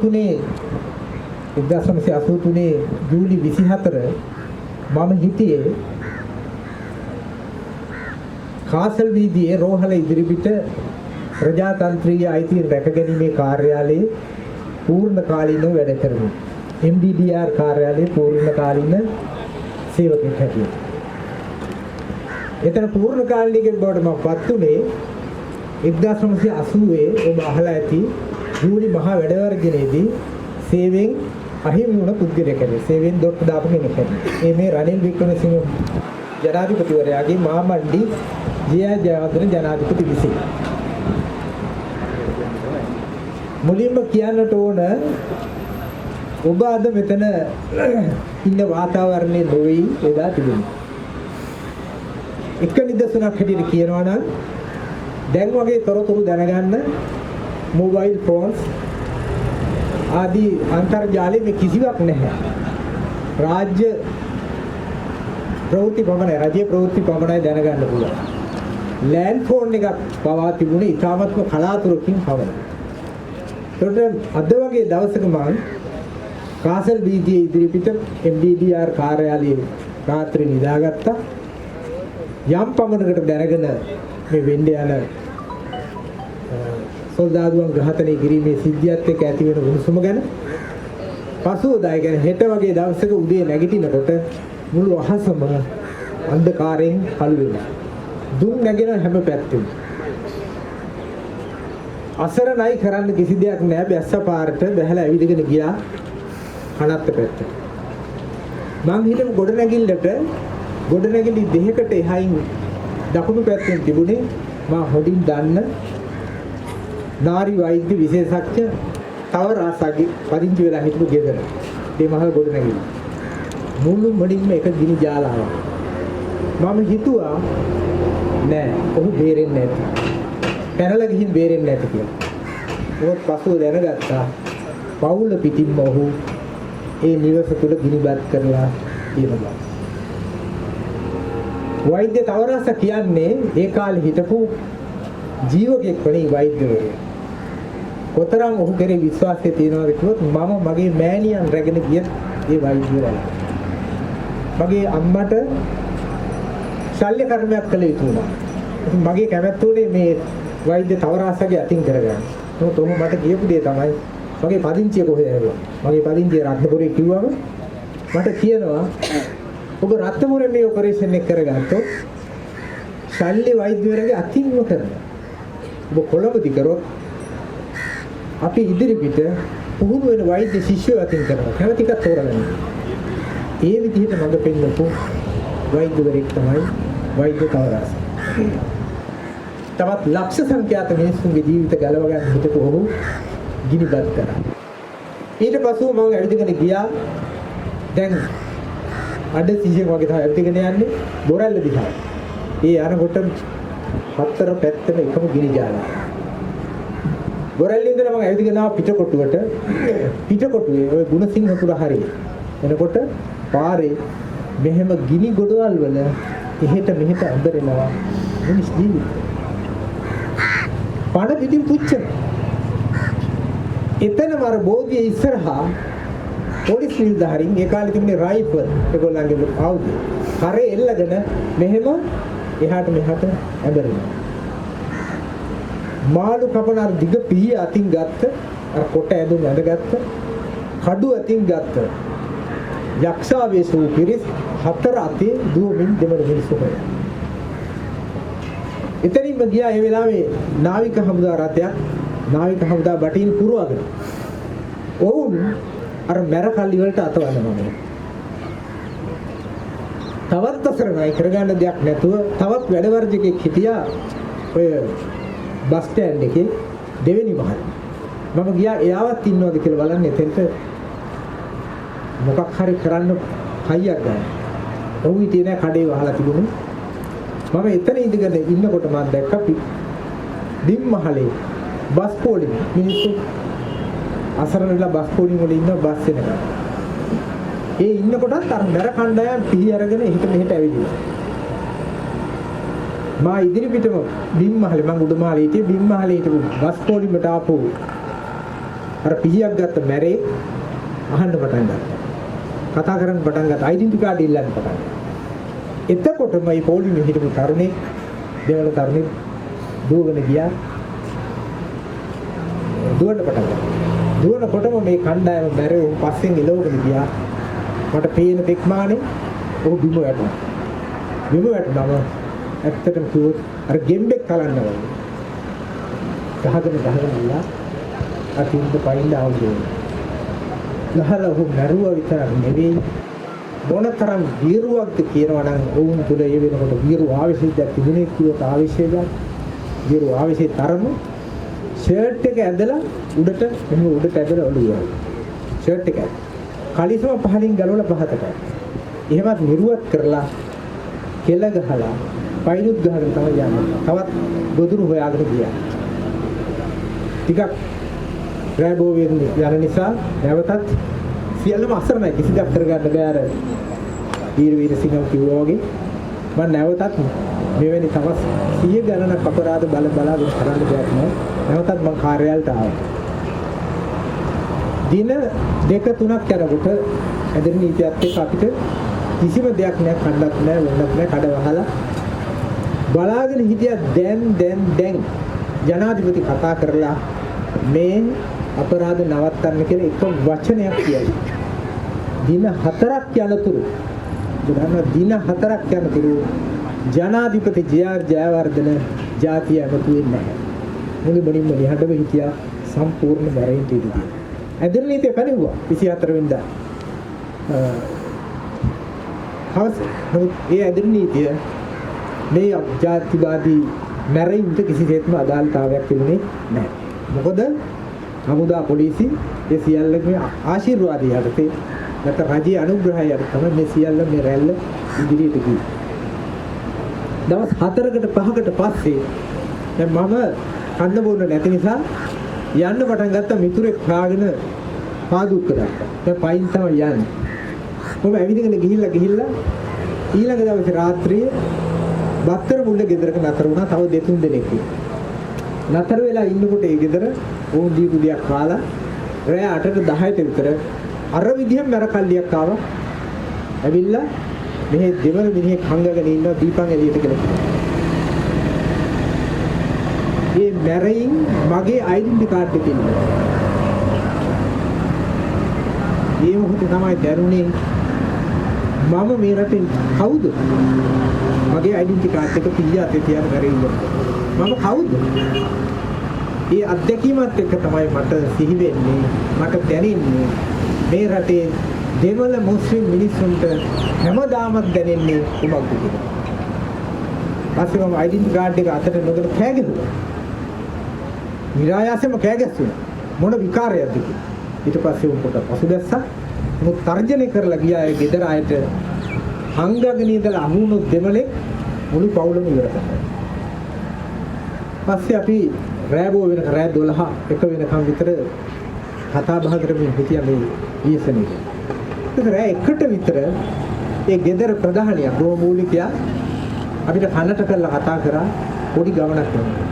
තුනේ 1983 ජූලි 24 මම හිටියේ කාසල් වීදියේ රෝහල ඉදිරිපිට ප්‍රජාතන්ත්‍රීය අයිතීන් රැකගැනීමේ කාර්යාලයේ පූර්ණ කාලීනව වැඩ කරමින් MDDR කාර්යාලයේ පූර්ණ කාලීන සේවකෙක් හැටියට. එතන පූර්ණ කාලීනෙක් බවට මම පත් වුණේ 1980 ඔබ අහලා ඇති ජූලි මහා වැඩවර්ජනයේදී සේවයෙන් අහිමි වුණ පුද්ගලයෙක් හැටියට, සේවයෙන් දොට්ට දාපු කෙනෙක් හැටියට. ඒ මේ රනිල් වික්‍රමසිංහ ජනාධිපතිවරයාගේ මාමණ්ඩි ජේ.ආර්. ජයවර්ධන ජනාධිපති විසින්. මුලින්ම කියන්නට ඕන ඔබ අද මෙතන ඉන්න වාතාවරණය නොවේ එදා තිබුණේ. එක නිදසුනක් හැටියට කියනවා නම් දැන් වගේ තොරතුරු දැනගන්න මොබයිල් ෆෝන්ස් ආදී අන්තර්ජාලයේ මේ කිසිවක් නැහැ. රාජ්‍ය ප්‍රවෘත්ති පමණයි, රජයේ ප්‍රවෘත්ති පමණයි දැනගන්න පුළුවන්. ලෑන්ඩ් ෆෝන් එකක් පවා තිබුණේ ඉතාමත්ම කලාතුරකින් පමණයි. ඒකට අද වගේ දවසක මං කාසල් වීදියේ ඉදිරිපිට MDDR කාර්යාලයේ රාත්‍රී නිදාගත්තා. යම් පමණකට දැනගෙන මේ වෙන්න යන සොල්දාදුවන් ඝාතනය කිරීමේ සිද්ධියත් එක්ක ඇති වෙන උණුසුම ගැන පසුවදා, ඒ කියන්නේ හෙට වගේ දවසක උදේ නැගිටිනකොට මුළු අහසම අන්ධකාරයෙන් කළු වෙනවා. දුම් නැගෙන හැම පැත්තෙම. අසරණයි, කරන්න කිසි දෙයක් නෑ. බැස්ස පාරට බැහැලා ඇවිදගෙන ගියා කනත්ත පැත්තට. මං හිටපු ගොඩනැගිල්ලට ගොඩනැගිලි දෙකකට එහායින් දකුණු පැත්තෙන් තිබුණේ මා හොඳින් දන්න නාරි වෛද්‍ය විශේෂඥ තව රාසගේ පදිංචි වෙලා හිටපු ගෙදර. ඒ මහල් ගොඩනැගිල්ල. මුළු මඩින්ම එක ගිනි ජාලාවක්. මම හිතුවා නෑ, ඔහු බේරෙන්නේ නැති. පැනලා ගිහින් බේරෙන්නේ නැති කියලා. මොකද පසුව දැනගත්තා පවුල පිටින්ම ඔහු ඒ නිවස තුල ගිනිබත් කරලා තියෙන බව. වෛද්‍ය තවරස කියන්නේ ඒ කාලේ හිටපු ජීවකෙක් වනේ වෛද්‍යවරයා. කොතරම් ඔහු කෙරේ විශ්වාසය තියනවද කිව්වොත් මම මගේ මෑණියන් රැගෙන ගියත් ඒ වෛද්‍යවරයා. මගේ අම්මට ශල්‍ය කර්මයක් කළ යුතු වුණා. ඉතින් මගේ කැමැත්ත උනේ මේ වෛද්‍ය තවරාසගේ අතින් කරගන්න. නමුත් ඔහු මට කියපු දේ තමයි මගේ පදිංචිය කොහෙද ඇහුවා. මගේ පදිංචිය රත්නපුරේ කිව්වම මට කියනවා ඔබ රත්නපුරේ මේ ඔපරේෂන් එක කරගත්තොත් ශල්‍ය වෛද්‍යවරයාගේ අතින්ම කරනවා. ඔබ කොළඹදි කරොත් අපි ඉදිරිපිට පුහුණු වෙන වෛද්‍ය ශිෂ්‍යයෝ අතින් කරනවා. කැමති එකක් තෝරගන්න. ඒ විදිහට මඟ පෙන්නපු වෛද්‍යවරයෙක් තමයි වෛද්‍ය තවරාස. තවත් ලක්ෂ සංඛ්‍යාත මිනිස්සුන්ගේ ජීවිත ගලව ගන්න හිටපු ඔහු ගිනිබත් කරා. ඊට පසුව මම ඇවිදගෙන ගියා. දැන් අඩ සිහියෙන් වගේ තමයි ඇවිදගෙන යන්නේ බොරැල්ල දිහා. ඒ යනකොට හතර පැත්තම එකම ගිනි ජාලාවක්. බොරැල්ලේ ඉඳලා මම ඇවිදගෙන ආවා පිටකොටුවට. පිටකොටුවේ ඔය ගුණසිංහපුර හරිය. එනකොට පාරේ මෙහෙම ගිනි ගොඩවල් වල එහෙට මෙහෙට අඹරනවා මිනිස් ජීවිත. පණ පිටින් පුච්චන. එතනම අර බෝධිය ඉස්සරහා පොලිස් නිලධාරීන්, ඒ කාලේ තිබුණේ රයිෆල්, ඒගොල්ලන්ගේ ආයුධ. කරේ එල්ලගෙන මෙහෙම එහාට මෙහාට ඇඹරෙනවා. මාළු කපන අර දිග පිහිය අතින් ගත්ත, අර කොට ඇඳුම් ඇඳගත්ත, කඩු අතින් ගත්ත යක්ෂාවේශ වූ පිරිස් හතර අතේ දුවමින් දෙමළ මිනිස්සු හොයන. එතනින්ම ගියා ඒ වෙලාවේ නාවික හමුදා රථයක්, නාවික හමුදා බටින් පුරවගෙන. ඔවුන් අර මැර කල්ලි වලට අතවනවා. තවත් අසරණයි, කරගන්න දෙයක් නැතුව තවත් වැඩ වර්ජකෙක් හිටියා ඔය බස් ස්ටෑන්ඩ් එකේ දෙවෙනි මහලේ. මම ගියා එයාවත් ඉන්නවද කියලා බලන්න එතෙන්ට මොකක් හරි කරන්න හයියක් ගන්න. ඔහු හිටියේ නෑ, කඩේ වහලා තිබුණේ. මම එතන ඉඳගෙන ඉන්නකොට මම දැක්කා බිම් මහලේ බස් පොලිම මිනිස්සු අසරණ වෙලා බස් පොලිම වල ඉන්න බස් එනකම්. ඒ ඉන්නකොටත් අර මැර කණ්ඩායම් පිහි අරගෙන එහෙට මෙහෙට ඇවිදිනවා. මා ඉදිරි පිටම බිම් මහලේ, මං උඩ මහලේ හිටියේ, බිම් මහලේ හිටපු බස් පොලිමට ආපු අර පිහියක් ගත්ත මැරේ අහන්න පටන් ගත්තා. කතා කරන්න පටන් ගත්තා. ඩෙන්ටි කාඩ් ඉල්ලන්න පටන් ගත්තා. එතකොටම මේ පොලිමේ හිටපු තරුණෙක් දෙවල තරුණෙක් දුවගෙන ගියා. දුවන්න පටන් ගත්තා. දුවනකොටම මේ කණ්ඩායම මැරේ ඔහු පස්සෙන් එලවගෙන ගියා. මට පේන තෙක්මානේ ඔහු බිම වැටුණා. බිම වැටුනම ඇත්තටම කිව්වොත් අර ගෙම්බෙක් කලන්න වගේ. ගහගෙන ගහගෙන ගියා. අතින්ද පයින්ද ආවුද. ගහලා ඔහු මැරුවා විතරක් නෙවෙයි මොනතරම් වීරුවක්ද කියනවා නම් ඔවුන් තුල ඒ වෙනකොට වීරු ආවේශයක් තිබුණේ කිව්වොත් ආවේශයක් වීරු ආවේශයේ තරම ෂර්ට් එක ඇදලා උඩට මෙහෙම උඩට ඇදලා ඔළුව යනවා. ෂර්ට් එක ඇදලා. කලිසම පහලින් ගලවලා පහතට. එහෙමත් නිරුවත් කරලා කෙල ගහලා පයිනුත් ගහගෙන තමයි යන්නේ. තවත් ගොදුරු හොයාගෙන ගියා. ටිකක් රෑ බෝ වෙන යන නිසා නැවතත් සියල්ලම අසරණයි, කිසි දෙයක් කරගන්න බෑ. අර වීර වීරසිංහම කිව්වා වගේ මම නැවතත් මෙවැනි තවත් සිය ගණනක් අපරාධ බල බලා වෙන කරන්න දෙයක් නෑ. නැවතත් මං කාර්යාලයට ආවා. දින දෙක තුනක් යනකොට ඇදරි නීතියත් එක්ක අපිට කිසිම දෙයක් නෑ, කන්නත් නෑ, බොන්නත් නෑ, කඩ වහලා බලාගෙන හිටියා. දැන් දැන් දැන් ජනාධිපති කතා කරලා මේ අපරාධ නවත්තන්න කියලා එක වචනයක් කියයි. දින 4ක් යනතුරු දන්නවා, දින 4ක් යනතුරු ජනාධිපති ජේ.ආර්. ජයවර්ධන ජාතිය ඇමතුවේ නැහැ. මුළුමනින්ම නිහඬව හිටියා, සම්පූර්ණ මැරෙන්න ඉඩ දීලා. ඇදරි නීතිය පැනෙව්වා 24 වෙනිදා හවස. නමුත් ඒ ඇදරි නීතිය මේ ජාතිවාදී මැරෙන්න කිසිසේත්ම අදාළතාවයක් තිබුණේ නැහැ. මොකද හමුදා පොලිසි ඒ සියල්ලගේ ආශිර්වාදය යටතේ නැත්නම් රජයේ අනුග්‍රහය යටතේ තමයි මේ සියල්ල මේ රැල්ල ඉදිරියට ගියේ. දවස් 4කට 5කට පස්සේ දැන් මම කන්න බොන්න නැති නිසා යන්න පටන් ගත්තා මිතුරෙක් හොයාගෙන පාදුක්ක දක්වා. දැන් පයින් තමයි යන්නේ. මම ඇවිදගෙන ගිහිල්ලා ගිහිල්ලා ඊළඟ දවසේ රාත්‍රියේ බත්තර මුල්ල ගෙදරක නතර වුණා තව දෙතුන් දෙනෙක්. නතර වෙලා ඉන්නකොට ඒ ගෙදර ඕන් දීපු දෙයක් කාලා රෑ 8ට 10ට විතර අර විදිහෙම මැර කල්ලියක් ආවා. ඇවිල්ලා මෙහෙ දෙවන මිනිහෙක් හංගගෙන ඉන්නවා දීපන් එළියට කියලා කිව්වා. මේ මැරෙයින් මගේ ඩෙන්ටි කාඩ් එක ඉල්ලුවා. මේ මොහොතේ තමයි දැනුනේ මම මේ රටේ කවුද? මගේ ඩෙන්ටි කාඩ් එක පිළිය අතේ තියාගෙන මැරෙයින් ඉන්නවා. මම කවුද? ඒ අත්දැකීමත් එක්ක තමයි මට සිහි වෙන්නේ, මට දැනෙන්නේ මේ රටේ දෙමළ මුස්ලිම් මිනිස්සුන්ට හැමදාමත් දැනෙන්නේ කුමක්ද කියලා. පස්සේ මම ඩෙන්ටි කාඩ් එක අතට නොගෙන කෑ ගැහුවා. නිරායාසයෙන්ම කෑ ගැස්සුවා. මොන විකාරයක්ද කියලා. ඊට පස්සේ උන් පොඩ පසුබැස්සා. මුත් තර්ජනය කරලා ගියා ඒ ගෙදර අයට. හංගගෙන ඉඳලා අහුණු දෙමළෙක් මුළු පවුලම ඉවර කරනවා. පස්සේ අපි රෑ බෝ වෙනක රෑ 12 එක වෙනකම් විතර කතා බහ කරමින් හිටියා මේ ව්‍යසනයේ. ඒක රෑ 1ට විතර ඒ ගෙදර ප්‍රධානියා ගෘහමූලිකයා අපිට කනට කරලා කතා කරා පොඩි ගමනක් යනවා.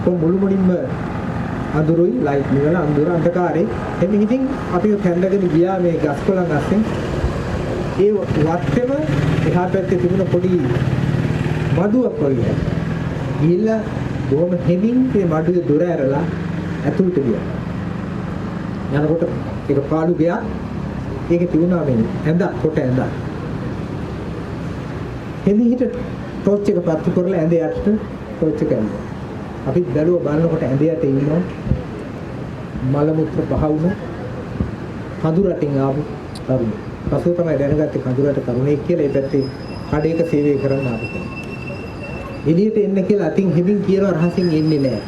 කො මුළුමනින්ම අඳුරුයි, ලයිට් නිවලා අඳුර අන්ධකාරේ. එමෙ ඉතින් අපි කැඳගෙන ගියා මේ ගස් කොළන් අස්සෙන්. ඒ වත්තෙම එහා පැත්තේ තිබුණ පොඩි මඩුවක් වගේ. ගිහිල්ලා බොහොම හෙමින් මේ මඩුවේ දොර ඇරලා ඇතුළට ගියා. යනකොට ඒක පාළු ගියා. ඒකේ තිබුණා මේ ඇඳක්, කොට ඇඳක්. හෙමිහිට ටෝච් එක පත්තු කරලා ඇඳ යටට ටෝච් එක ඇල්ලුවා. අපි බැලුව බලනකොට ඇඳ යට ඉන්නවා මල මුත්‍ර පහ වුණ කඳු රටින් ආපු තරුණයෙක්. පසුව තමයි දැනගත්තේ කඳු රට තරුණයෙක් කියලා. ඒ පැත්තේ කඩේක සේවය කරන්න ආපු කෙනෙක්. එළියට එන්න කියලා අතින් හිමින් කියනවා, රහසින් එන්නේ නැහැ.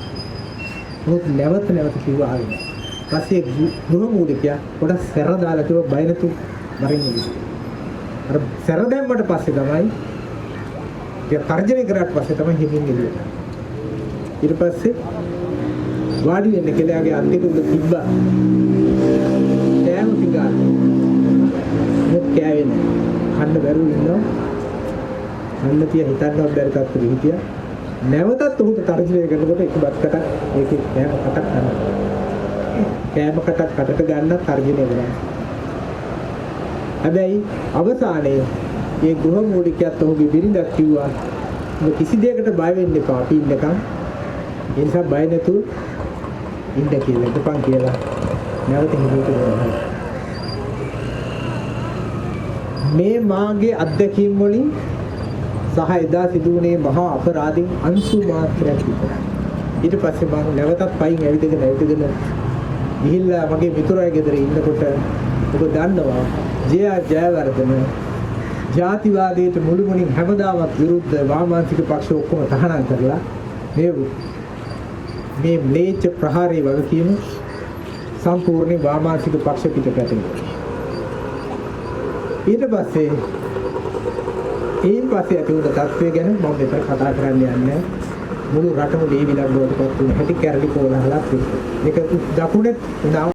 මොකද නැවත නැවත කිව්වා ආවේ නැහැ. පස්සේ ගෘහමූලිකයා පොඩක් සැර දාලා කිව්වා බය නැතු මරින්න කියලා. අර සැර දැම්මට පස්සේ තමයි ටික තර්ජනය කරාට පස්සේ තමයි හිමින් එළියට. ඊට පස්සේ වාඩි වෙන්න කියලා යාගේ අත් දෙක උඩ තිබ්බා. කෑම පිඟාන. මොකක් කෑවේ නැහැ. කන්න බැරුව ඉන්නවා. කන්න තියා හිතන්නවත් බැරි තත්ත්වෙ හිටියා. නැවතත් ඔහුට තර්ජනය කරනකොට එක බත් කටක් ඒකේ කෑම කටක් කනවා. කෑම කටක් කටට ගන්නත් තර්ජනය කරා. හැබැයි අවසානයේ මේ ගෘහ මූලිකයත් ඔහුගේ බිරිඳක් කිව්වා ඔබ කිසි දෙයකට බය වෙන්න එපා අපි ඉන්නකම්. ඒ නිසා බය නැතුව ඉන්න කියලා ඉඳපන් කියලා නැවත හිමිට ගෙනහලා. මේ මාගේ අත්දැකීම් වලින් සහ එදා සිදු වුණේ මහා අපරාධින් අංශු මාත්‍රයක් විතරයි. ඊට පස්සේ මම නැවතත් පයින් ඇවිදගෙන ඇවිදගෙන ගිහිල්ලා මගේ මිතුරා ගෙදර ඉන්නකොට ඔබ දන්නවා ජේ.ආර්. ජයවර්ධන ජාතිවාදයට මුළුමනින් හැමදාමත් විරුද්ධ වාමාංශික පක්ෂ ඔක්කොම තහනම් කරලා මේ මේ ම්ලේච්ඡ ප්‍රහාරයේ වගකීම සම්පූර්ණ වාමාංශික පක්ෂ පිට පැටලුවා. ඊට පස්සේ එයින් පස්සේ ඇති වුණ තත්ත්වය ගැන මම මෙතන කතා කරන්න යන්නේ. මුළු රටම ලේ විලක් බවට පත් වුණ හැටි කැරලි කෝලහලක් තිබ්බා. මේක දකුණේ වුණා.